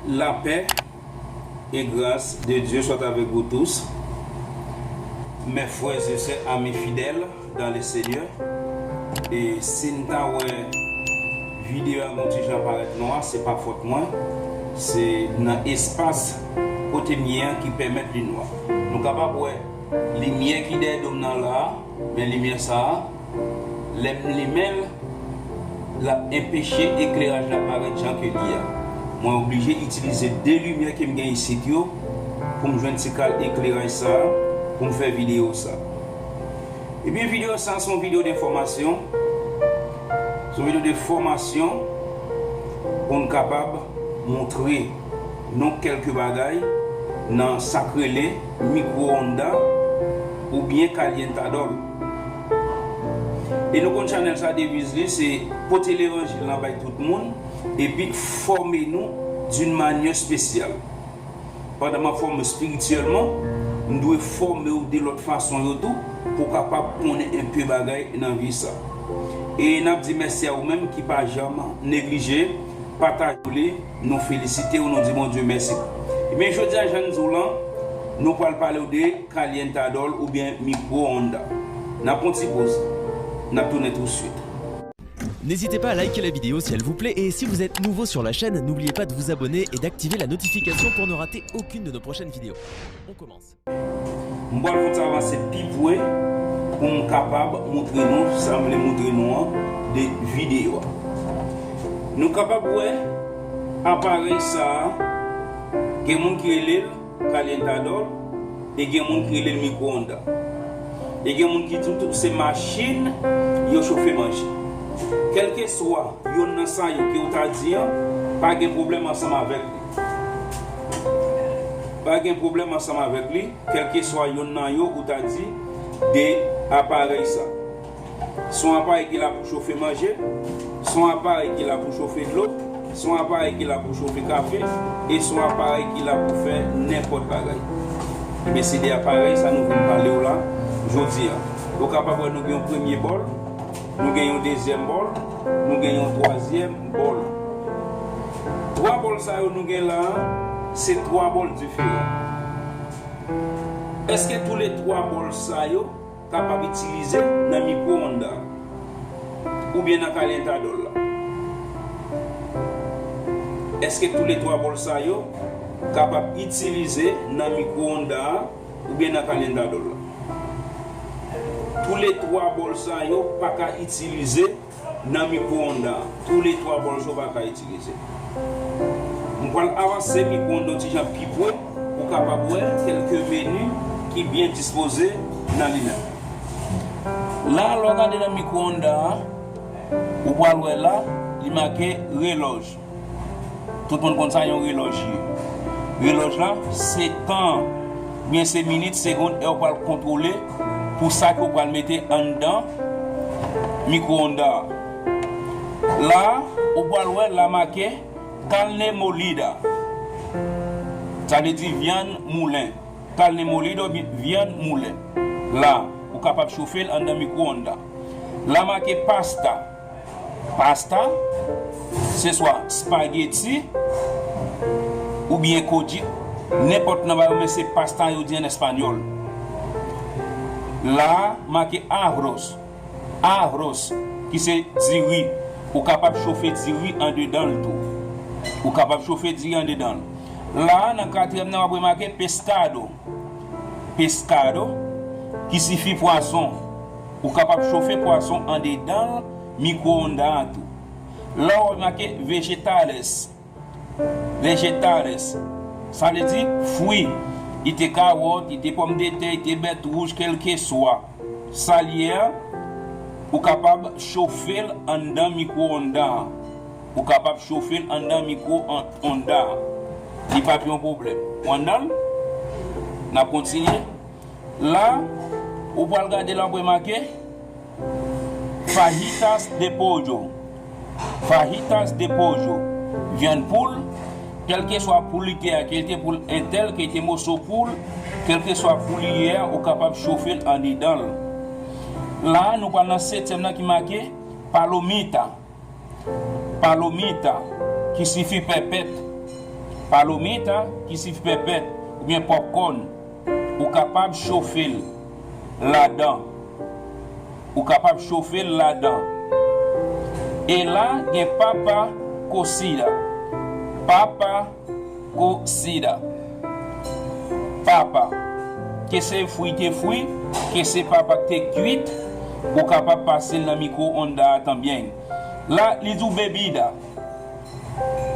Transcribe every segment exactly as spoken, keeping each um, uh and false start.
La paix et grâce de Dieu soit avec vous tous, mes frères et sœurs, amis fidèles dans le Seigneur. E si n ta wè videyo a gon ti jan parèt nwa, se pa fòt mwen, se nan espas kote m ye an ki pèmèt li nwa. Nou kapab wè limyè ki dèyè do m nan la a, men limyè sa a, lè m limen l, l ap enpeche ekleraj la parèt jan ke li a. Mwen oblije itilize de limyè ke m gen isit yo pou m jwenn ti kal ekleraj sa a, pou m fè videyo sa a. Ebyen, videyo sa a se yon videyo de fòmasyon. Se yon videyo de fòmasyon pou n kapab montre nou kèlke bagay nan sa k rele mikwo-onda oubyen kalyentadòl. E nou konn chanèl sa, deviz li se pote levanjil lan bay tout moun epi fòme nou d'une manière spéciale. Pandan m ap fòme w espirityèlman, m dwe fòme w de lòt fason yo tou pou w kapab konnen enpe bagay nan vi sa. E n ap di mèsi a ou menm ki pa janm neglije pataje li, nou felisite w, nou di Bondye mèsi. Ebyen, jodi a, jan n di w lan, nou pral pale w de kalyentadòl oubyen mikwo-onda. N ap pran ti poz, n ap tounen touswit. N'hésitez pas à liker la vidéo si elle vous plaît et si vous êtes nouveau sur la chaîne, n'oubliez pas de vous abonner et d'activer la notification pour ne rater aucune de nos prochaines vidéos. On commence. M pral fè ti avanse pi pre pou m kapab montre nou sa m vle montre nou an de videyo a. Nou kapab wè aparèy sa a, gen moun ki rele l kalyentadòl e gen moun ki rele l mikwo-onda. E gen moun ki di w tou se machin yo chofe manje. Kèlkeswa yonn nan sa yo ke w ta di an, pa gen pwoblèm ansanm avèk li. Pa gen pwoblèm ansanm avèk li, kèlkeswa yonn nan yo ou ta di de aparèy sa. Se yon aparèy ki la pou chofe manje, se yon aparèy ki la pou chofe dlo, se yon aparèy ki la pou chofe kafe, e se yon aparèy ki la pou fè nenpòt bagay. Ebyen, se de aparèy sa nou vin pale w la jodi a. Ou kapab wè nou gen yon premye bòl, nou gen yon dezyèm bòl, nou gen yon twazyèm bòl. Twa bòl sa yo nou gen la a, se twa bòl diferan. Èske toulètwa bòl sa yo kapab itilize nan mikwo-onda oubyen nan kalyentadòl la? Èske toulètwa bòl sa yo kapab itilize nan mikwo-onda a oubyen nan kalyentadòl la? Toulètwa bòl sa yo pa ka itilize nan mikwo-onda a. Toulètwa bòl sa yo pa ka itilize. M pral avanse mikwo-onda yon ti jan pi pre pou w kapab wè kèlke meni ki byen dispoze nan li menm. La, lè w gade nan mikwo-onda a, ou pral wè la, li make relòj. Tout moun konn sa yon relòj ye. Relòj la, se tan, oubyen se minit, segonn, è w pral kontwole pou sa ke w pral mete anndan mikwo-onda a. La, ou pral wè la make carne molida. Sa vle di vyann moulen. Carne molida oubyen vyann moulen. La, ou kapab chofe l anndan mikwo-onda. La make pasta. Pasta, se swa spageti oubyen kodik, nenpòt nan ba yo, men se pasta yo di an espanyòl. La a make arroz. Arroz, ki se diri. Ou kapab chofe diri andedan l tou. Ou kapab chofe diri andedan l. La a, nan katriyèm nan, w ap remake pescado. Pescado, ki sifi pwason. Ou kapab chofe pwason andedan mikwo-onda a tou. La w ap remake vegetales. Vegetales, sa vle di fwi. Li te kawòt, li te pòmdetè, li te bèt wouj, kèlkeswa sa l ye a, ou kapab chofe l anndan mikwo-onda a. Ou kapab chofe l anndan mikwo-onda a. Li p ap yon pwoblèm. Ou anndan l? N ap kontinye. La, ou pral gade la, w ap remake fajitas de pollo. Fajitas de pollo. Vyann poul, kèlkeswa poul li te a, ke li te poul entèl, ke li te moso poul, kèlkeswa poul li ye a, ou kapab chofe l andedan l. La, nou pral nan setyèm nan ki make palomita. Palomita, ki sifi pèpèt. Palomita, ki siyifi pèpèt oubyen popcorn, ou kapab chofe l ladan. Ou kapab chofe l ladan. E la, gen papa cocida. Papa cocida. Papa. Ke se fwi te fri, ke se papa te kuit, ou kapab pase l nan mikwo-onda a tanbyen. La, li di w bebida.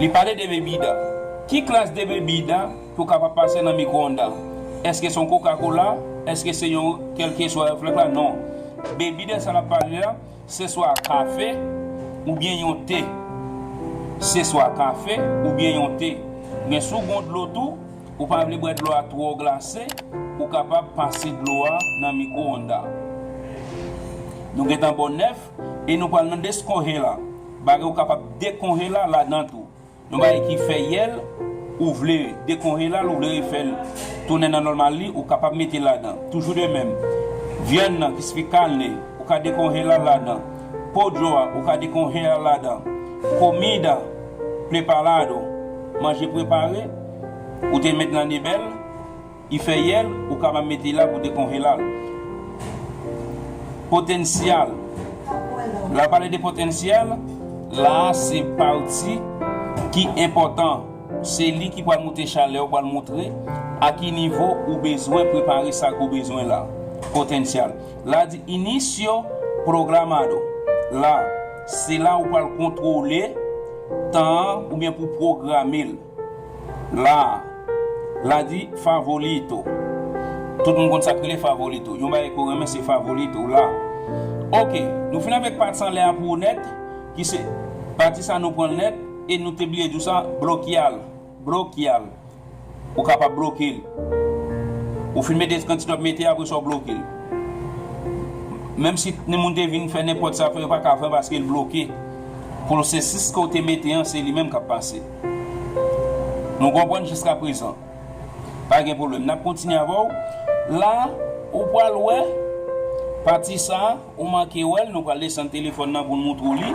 Li pale de bebida. Ki klas de bebida ke w kapab pase nan mikwo-onda? Èske se yon Coca-Cola? Èske se yon kèlkeswa flèk la? Non. Bebida sa l ap pale la, se swa kafe oubyen yon te. Se swa kafe oubyen yon te. Men si w gen dlo tou, ou pa vle bwè dlo a twò glase, ou kapab pase dlo a nan mikwo-onda. Nou gentan bò nèf e nou pral nan deskonjela. Bagay ou kapab dekonjela ladan tou. Yon bagay ki fè yèl, ou vle dekonjela l, ou vle refè l tounen nan nòmal li, ou kapab mete ladan. Toujou de menm. Vyann nan ki sifi kalne, ou ka dekonjela l ladan. Po dlo a, ou ka dekonjela l ladan. Comida preparado, manje prepare, ou te met nan nebèl, li fè yèl, ou kapab mete la pou dekonjela l. Potansyèl. Lè w pale de potansyèl, la a se pati ki enpòtan. Se li ki pral monte chalè, ou pral montre a ki nivo ou bezwen prepare sa ke w bezwen la. Potansyèl. La di inicio programado. La, se la ou pral kontwole tan an oubyen pou pwograme l. La, la di favorito. Tout moun konn sa k rele favorito. Yon bagay ke w renmen se favorito la. Oke, nou fin avèk pati anlè a pou ou nèt, ki se pati sa nou pran l nèt, e nou te bliye di w sa, blokyal. Blokyal. Ou kapab bloke l. Ou fin mete kantite w ap mete, apre sa w bloke l. Menm si moun te vin fè nenpòt sa, yo pa ka fè paske l bloke. Pwosesis ke w te mete an, se li menm k ap pase. Nou konprann jiskaprezan? Pa gen pwoblèm. N ap kontinye avè w. La, ou pral wè pati sa a, ou manke wè l, nou pral desann telefòn nan pou n moutre w li.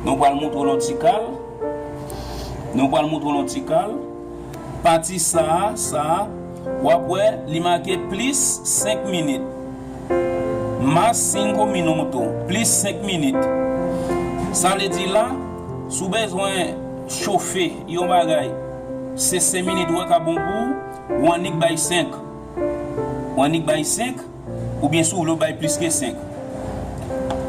Nou pral moutre w l yon ti kal. Nou pral moutre w l yon ti kal. Pati sa a, sa a, w ap wè li make plis senk minit. Más cinco minutos, plis senk minit. Sa vle di la, si w bezwen chofe yon bagay, se senk minit ou wè ka bon pou ou, ou annik bay senk. Ou annik bay senk, oubyen si w vle w bay plis ke senk.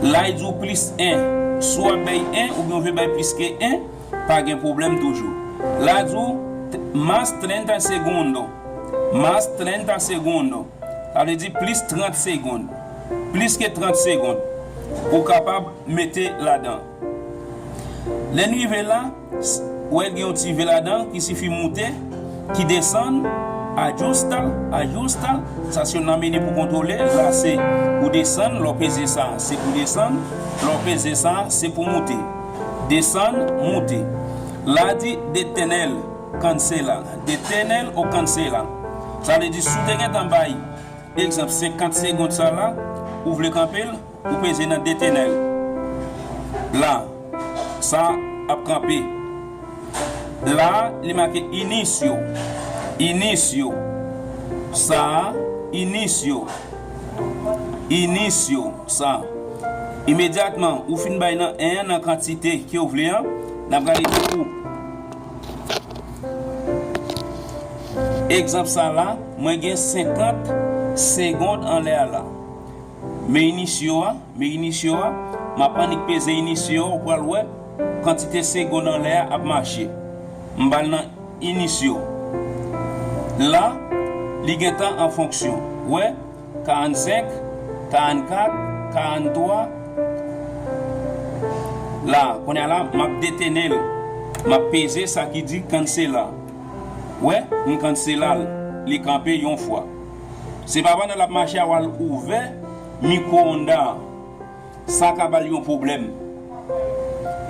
La, li di w plis en. Si w ap bay en, oubyen w vle bay plis ke en, pa gen pwoblèm toujou. La, di w t-, más treinta segundos. Más treinta segundos. Sa vle di plis trant segonn. Plis ke trant segonn. Ou kapab mete ladan. Lè n rive la, s-, ou wè gen yon ti V ladan ki sifi moute, ki desann, ajusta, ajusta, sa se yon meni pou kontwole, la se pou desann, lè w peze sa, se pou desann, lè w peze sa, se pou moute. Desann, moute. La di detener, cancelar. Detener o cancelar. Sa vle di, si w te gentan bay, egzanp, senkant segonn sa la, ou vle kanpe l, ou peze nan detener. La, sa ap kanpe. La, li make inicio. Inicio. Sa, inicio. Inicio. Sa. Imedyatman, ou fin bay nan en an nan kantite ke w vle an, n ap gade pou. Egzanp sa la, mwen gen senkant segonn anlè a la. Men inisyo a, men inisyo a, m ap annik peze inisyo a, ou pral wè kantite segonn anlè a ap mache. M ba l nan inisyo. La, li gentan an fonksyon. Wè, karannsenk, karannkat, karanntwa. La, kounye a la, m ap detene l. M ap peze sa ki di kansela. Wè, m kansela l. Li kanpe yon fwa. Se pa pandan l ap mache a w al ouvè mikwo-onn a. Sa ka ba l yon pwoblèm.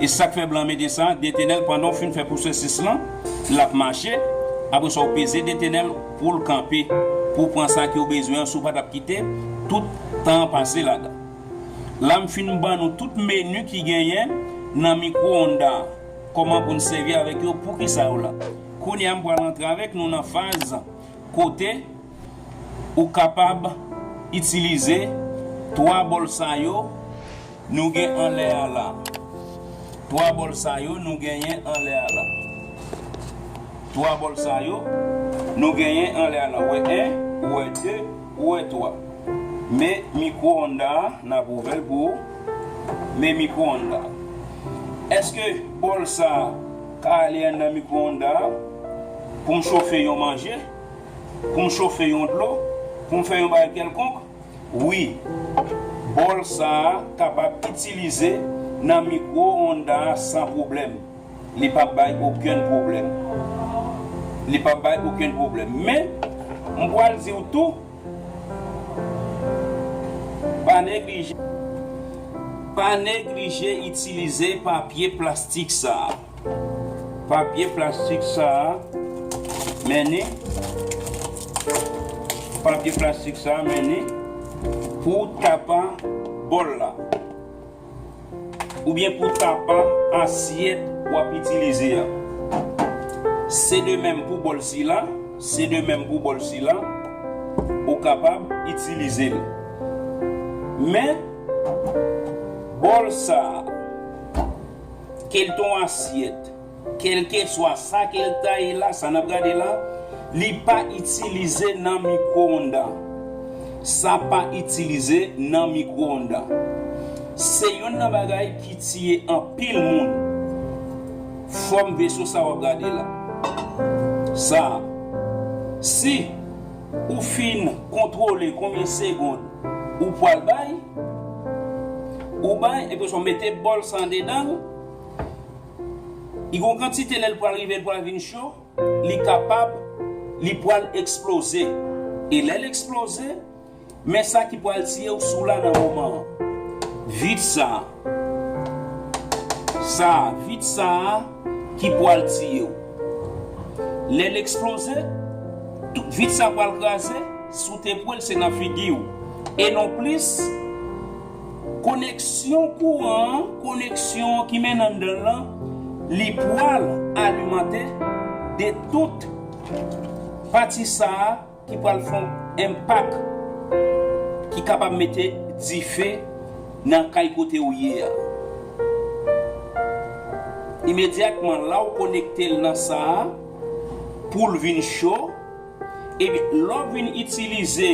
E sa k fè blan mete sa, detene l pandan w fin fè pwosesis lan, l ap mache, apre sa w peze detene l pou l kanpe, pou w pran sa ke w bezwen an, si w pa t ap kite tout tan an pase ladan. La m fin ban nou tout meni ki genyen nan mikwo-onn a. Kòman pou n sèvi avèk yo, poukisa yo la. Kounye a, m pral antre avèk nou nan faz kote ou kapab itilize twa bòl sa yo nou gen anlè a la. Twa bòl sa yo nou genyen anlè a la. Twa bòl sa yo nou genyen anlè a la. Ou wè en, ou wè de, ou wè twa. Men mikwo-onn a, n ap ouvè l pou ou. Men mikwo-onn a. Èske bòl sa a ka ale anndan mikwo-onn a pou m chofe yon manje, pou m chofe yon dlo, pou m fè yon bagay kèlkonk? Wi, bòl sa a kapab itilize nan mikwo-onn a san pwoblèm. Li p ap bay okenn pwoblèm. Li p ap bay okenn pwoblèm. Men, m pral di w tou, pa neglije, pa neglije itilize papye plastik sa a. Papye plastik sa a, men ni. Papye plastik sa a, men ni. Pou tapa bòl la. Oubyen pou tapa asyèt w ap itilize a. Se de menm pou bòl sila, se de menm pou bòl sila, ou kapab itilize l. Men, bòl sa a, ke l t on asyèt, kèlkeswa sa ke l ta ye la, sa n ap gade la, li pa itilize nan mikwo-onn a. Sa pa itilize nan mikwo-onn a. Se youn nan bagay ki tiye anpil moun. Fòm veso sa w ap gade la. Sa, si ou fin kontwole konbyen segonn ou pral bay, ou bay, epi w mete bòl sa andedan l, li gon kantite lè l pral rive, l pral vin cho, li kapab, li pral eksploze. E lè l eksploze, men sa ki pral tiye w sou la nan moman an. Vit sa a. Sa a, vit sa a ki pral tiye w. Lè l eksploze, tout vit sa pral kraze, si w te pran l, se nan figi w. E non plis, koneksyon kouran an, koneksyon ki mennen anndan l lan, li pral alimante de tout pati sa a ki pral fè yon enpak ki kapab mete dife nan kay kote w ye a. Imedyatman, la w konekte l nan sa a, pou l vin cho, epi lè w vin itilize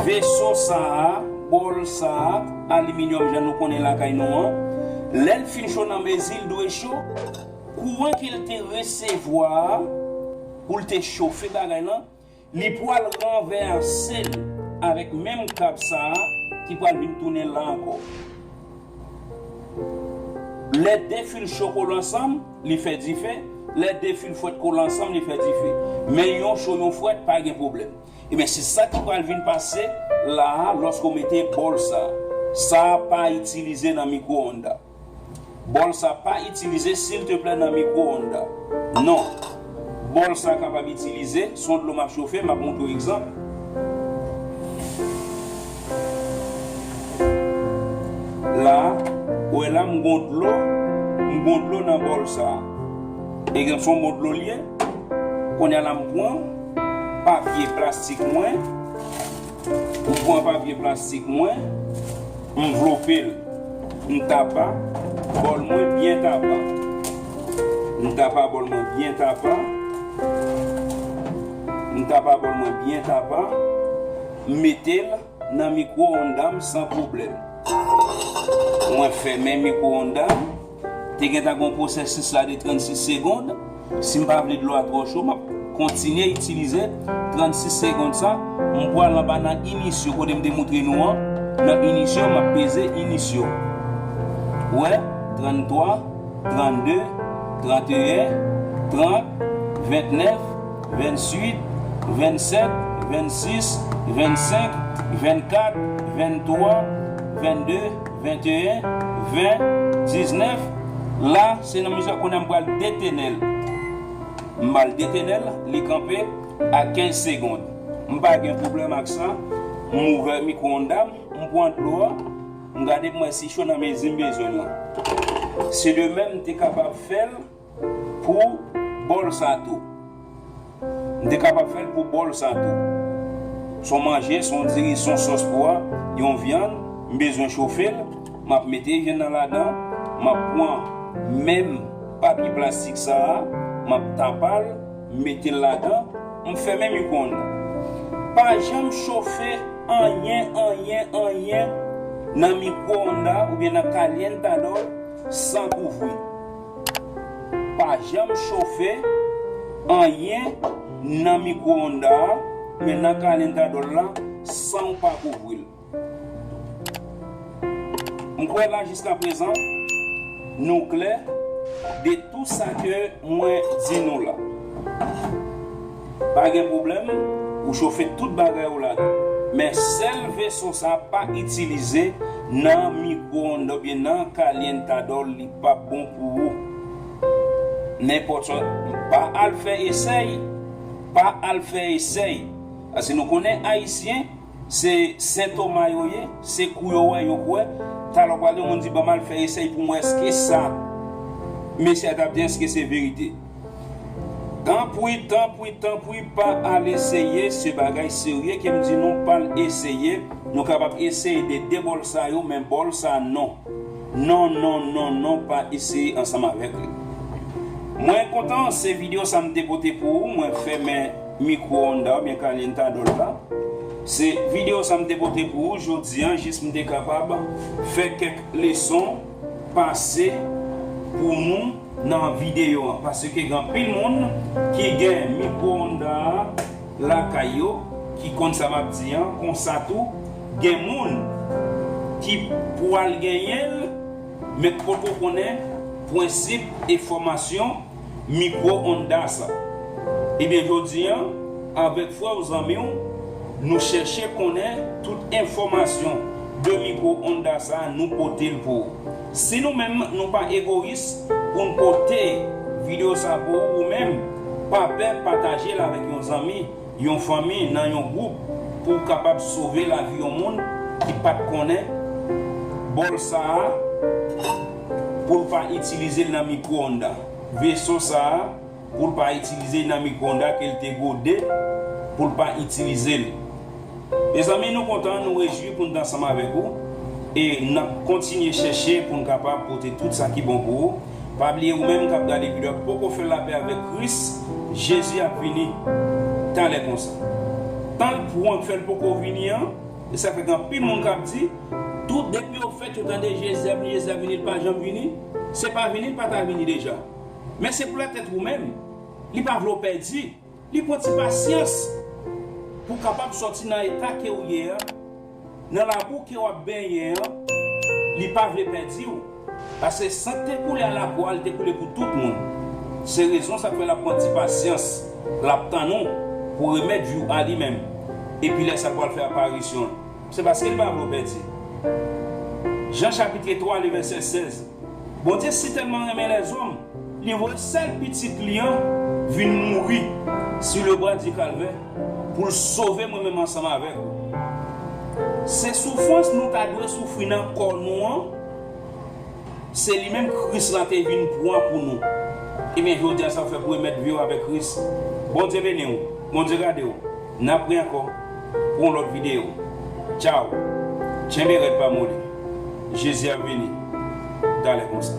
veso sa a, bòl sa a, aliminyòm jan nou konnen lakay nou an, lè l fin cho nan mezi l dwe cho, kouran ke l te resevwa a, pou l te chofe bagay lan, li pral ranvèse l avèk menm kab sa a ki pral vin tounen la ankò. Lè de fil cho kole ansanm, li fè dife. Lè de fil frèt kole ansanm, li fè dife. Men yon cho, yon frèt, pa gen pwoblèm. Ebyen, se sa ki pral vin pase la a, lòske w mete bòl sa a. Sa a pa itilize nan mikwo-onn a. Bòl sa pa itilize, silteplè, nan mikwo-onn a. Non. Bòl sa kapab itilize, se yon dlo m ap chofe, m ap montre w egzanp. La, ou wè la, m gon dlo, m gon dlo nan bòl sa. Egzanp, se yon bon dlo l ye. Kounye a la, m pran papye plastik mwen, m pran papye plastik mwen, m vlope l, m tapa bòl mwen byen tapa. M tapa bòl mwen byen tapa. M tapa bòl mwen byen tapa. M mete l nan mikwo-onn a m san pwoblèm. Mwen fèmen mikwo-onn a m. Te gentan gon pwosesis la de trannsis segonn. Si m pa vle dlo a twò cho, m ap kontinye itilize trannsis segonn sa. M pral anba nan inisyon kote m te montre nou an. Nan inisyon, m ap peze inisyon. Ou wè, tranntwa, trannde, tranteyen, trant, ventnèf, vennwit, vennsèt, vennsis, vennsenk, vennkat, venntwa, vennde, venteyen, ven, diznèf. La, se nan mezi a kounye a m pral detenèl. M pral detenèl, li kanpe a kenz segonn. M pa gen pwoblèm ak sa. M ouvè mikwo-onn a m, m pran dlo a, m gade pou m wè si cho nan mezi m bezwen l lan. Se de menm m te kapab fè l pou bòl sa tou. M te kapab fè l pou bòl sa tou. Se yon manje, se yon diri, se yon sòs pou a, yon vyann, m bezwen chofe l, m ap mete vyann nan ladan, m ap pran menm papye plastik sa a, m ap tapa l, m mete l ladan, m fèmen mikwoonn nan. Pa janm chofe anyen, anyen, anyen nan mikwoonn nan oubyen nan kalyentadòl san kouvri. Pa janm chofe anyen nan mikwoonn a, men nan kalyentadòl la, san w pa kouvri l. M kwè la jiskaprezan, nou klè de tou sa ke mwen di nou la. Pa gen pwoblèm, ou chofe tout bagay ou ladan. Men sèl veso sa pa itilize nan mikwoonn oubyen nan kalyentadòl, li p ap bon pou ou. Nenpòt sa, pa al fè esèy, pa al fè esèy. Paske nou konnen Ayisyen, se Sen Toma yo ye, se kou yo wè, yo kwè. Talè w pral gen moun di, "Ban m al fè esèy pou m wè èske sa mesye a t ap di, èske se verite." Tanpri, tanpri, tanpri, pa al eseye, se bagay serye ke m di nou, pa al eseye. Nou kapab eseye de de bòl sa yo, men bòl sa non. Non, non, non, non, pa eseye ansanm avèk li. Mwen kontan, se videyo sa m te pote pou ou, mwen fèmen mikwoonn nan, oubyen kalyentadòl la. Se videyo sa m te pote pou ou jodi a, jis m te kapab fè kèk leson pase pou nou nan videyo an, paske gen anpil moun ki gen mikwoonn lakay yo, ki konn sa m ap di an, konsa tou, gen moun ki pral genyen l, men k poko konnen prensip e fòmasyon mikwoonn sa. Ebyen, jodi a, avèk frè w, zanmi w, nou chèche konnen tout enfòmasyon de mikwoonn sa, nou pote l pou ou. Si nou menm, nou pa egoyis pou n pote videyo sa pou ou, ou menm, pa pè pataje l avèk yon zanmi, yon fanmi, nan yon gwoup, pou w kapab sove lavi yon moun ki pa t konnen bòl sa a, pou l pa itilize l nan mikwoonn. Veso sa a, pou l pa itilize nan mikwoonn, ke l te gode pou l pa itilize l. Mezanmi, nou kontan, nou rejwi pou n t ansanm avèk ou. E n ap kontinye chèche pou n kapab pote tout sa ki bon pou ou. Pa bliye, ou menm k ap gade videyo a, poko fè lapè avèk Kris, Jezi ap vini talè konsa. Tan l pran k fè l poko vini an, e sa fè gen anpil moun k ap di, tout depi yo fèt, yo tande Jezi ap vini, Jezi ap vini, l pa janm vini. Se pa vini, l pa ta vini deja. Men se pou latèt ou menm, li pa vle w pèdi. Li pran ti pasyans pou w kapab sòti nan eta ke w ye a, nan labou ke w ap benyen an, li pa vle pèdi w. Paske san k te koule a lakwa a, li te koule pou tout moun. Se rezon sa k fè l ap pran ti pasyans, l ap tann ou pou w remèt vi w a li menm. Epi lè sa l pral fè aparisyon l, se paske li pa vle w pèdi. Jan chapit twa, le vèsè sèz. Bondye sitèlman renmen lèzòm, li voye sèl Pitit li an vin mouri sur le bois du Calvaire pou l sove mwen menm ansanm avèk ou. Se soufrans nou ta dwe soufri nan kò nou an, se li menm Kris la te vin pran pou nou. Ebyen, jodi a sa w fè pou remèt vi w avèk Kris. Bondye beni w, Bondye gade w. N ap ri ankò pou yon lòt videyo. Tchaw. Tchenbe rèd, pa moli. Jezi ap vini talè konsa.